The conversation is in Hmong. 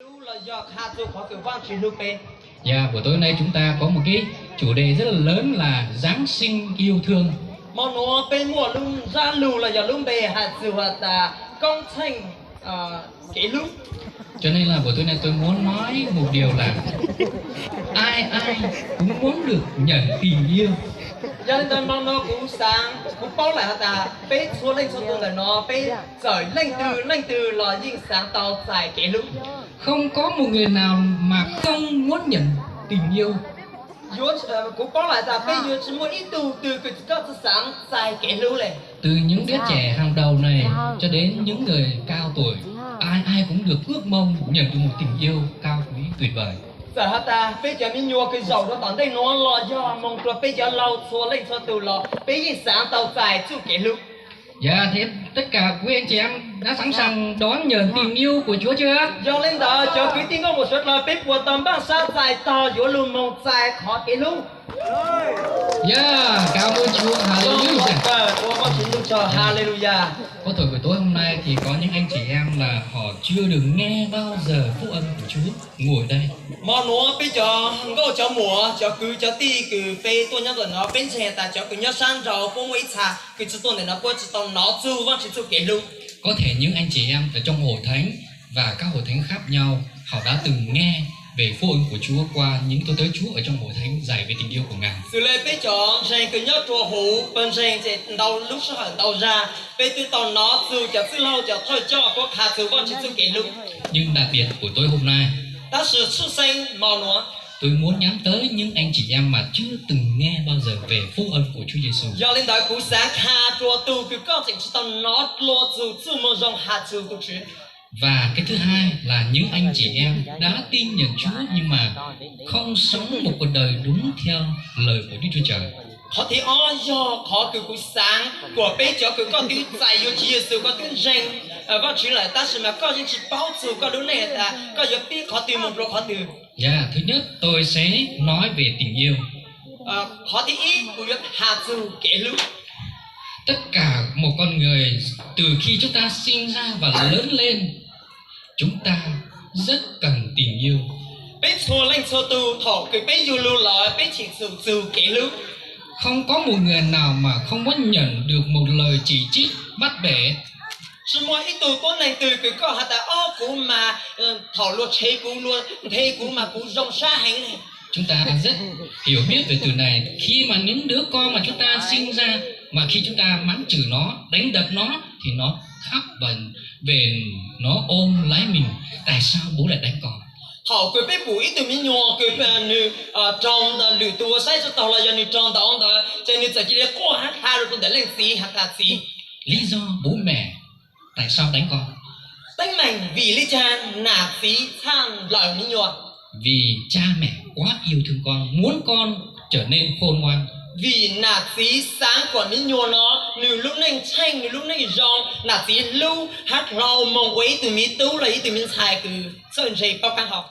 Hlub los yog qha txug qhov kws Vaajtswv hlub peb. Và buổi tối nay chúng ta có một cái chủ đề rất là lớn là Giáng sinh yêu thương. Hmo nuav peb muaj lub zaj lug los yog lub npe has txug has tas koob tsheej kev hlub. Cho nên là buổi tối nay tôi muốn nói một điều là ai ai cũng muốn được nhận tình yêu. Yog li ntawd hmo nuav kuv xaav, kuv paub lawm has tas peb txhua leej txhua tug ntawm no peb txawm leej twg leej twg los yeej xaav tau txais kev hlub. Không có một người nào mà không muốn nhận tình yêu. Yuav, kuv paub lawm tas peb yuav tsi muaj ib tug twg kws tsi koj tsi xaav txais kev hlub le. Từ những đứa trẻ hàng đầu này cho đến những người cao tuổi, ai ai cũng được ước mong nhận được một tình yêu cao quý tuyệt vời. Txawm has tas peb cov me nyuam kws zaum rua tom ntej nuav los yog moog rua peb cov laug txhua leej txhua tug los peb yeej xaav tau txais txuj kev hlub. Dạ, thế tất cả quý anh chị em đã sẵn sàng đón nhận tình yêu của Chúa chưa? Yog li ntawd cov kwv tij nkauj muam suav dlawg, peb puas tau npaaj sab txais tog yuav lug moog txais qhov kev hlub? Dạ, cảm ơn Chúa. Hallelujah. Ua Vaajtswv tsaug. Hallelujah. Có thể buổi tối hôm nay thì có những anh chị em là họ chưa được nghe bao giờ phúc âm của Chúa ngồi đây. Hmo nuav peb cov nkauj cov muam, cov kwv cov tij kws peb tuaj nyob ntawm no, peb ntseeg tas cov kws nyob sab nraud puab muaj ib txha kws tsi tuaj ntawm no puab tsi tau nov txug Vaajtswv txuj kev hlub. Có thể những anh chị em ở trong hội thánh và các hội thánh khác nhau, họ đã từng nghe về phúc âm của Chúa qua những tôi tớ Chúa ở trong hội thánh dạy về tình yêu của Ngài. Xws le peb cov ntseeg kws nyob rua huv pawg ntseeg ces ntau lub sij hawm ntau zag peb twb tau nov txug cov txwj laug cov thawj coj puab qha txug Vaajtswv txuj kev hlub. Nhưng đặc biệt buổi tối hôm nay, tab sis tshwj xeeb hmo nuav, tôi muốn nhắm tới những anh chị em mà chưa từng nghe bao giờ về phúc âm của Chúa Giêsu. Yog li ntawd kuv xaav qha rua tug kws koj tseem tsi tau nov dlua txug txuj moo zoo has txug tug Tswv. Và cái thứ hai là những anh chị em đã tin nhận Chúa nhưng mà không sống một cuộc đời đúng theo lời của Đức Chúa Trời. Qhov thib ob yog qhov kws kuv xaav kuas peb cov kws koj twb txais yuav Tswv Yexus, koj twb ntseeg Vaajtswv lawm, tab sis mas koj yeej tsi paub txug koj lub neej tas koj yuav pib qhov twg moog rua qhov twg. Dạ, thứ nhất tôi sẽ nói về tình yêu. Qhov thib ib kuv yuav has txug kev hlub. Tất cả một con người từ khi chúng ta sinh ra và lớn lên, chúng ta rất cần tình yêu. Peb txhua leej txhua tug thaum kws peb yug lug lawm peb cheem tsum txug kev hlub. Không có một người nào mà không muốn nhận được một lời chỉ trích, bắt bẻ. Tsi muaj ib tug tuab neeg twg kws koj has tas, o, kuv mas thaum luag tshev kuv, luag nthe kuv mas kuv zoo sab heev ne. Chúng ta rất hiểu biết về từ này. Khi mà những đứa con mà chúng ta sinh ra, mà khi chúng ta mắng chửi nó, đánh đập nó, thì nó khóc và về nó ôm lấy mình. Tại sao bố lại đánh con? Thaum kws peb pum ib tug me nyuam kws nws raug lwm tus ua saib tsi taug los yog nws raug ntawd ntawd ces nws txawm cia li quaj hab hla rua ntawm leej txiv has tas, txiv, lý do bố mẹ tại sao đánh con? Teeb meem vim li cas nam txiv txhaj nplawm me nyuam? Vì cha mẹ quá yêu thương con, muốn con trở nên khôn ngoan. Vim nam txiv xaav kuas me nyuam no nws lub neej tsheej, nws lub neej zoo, nam txiv hlub hab hlau moog ua ib tug me tub los ib tug me ntxhais kws txawj ntse paub kaab hau.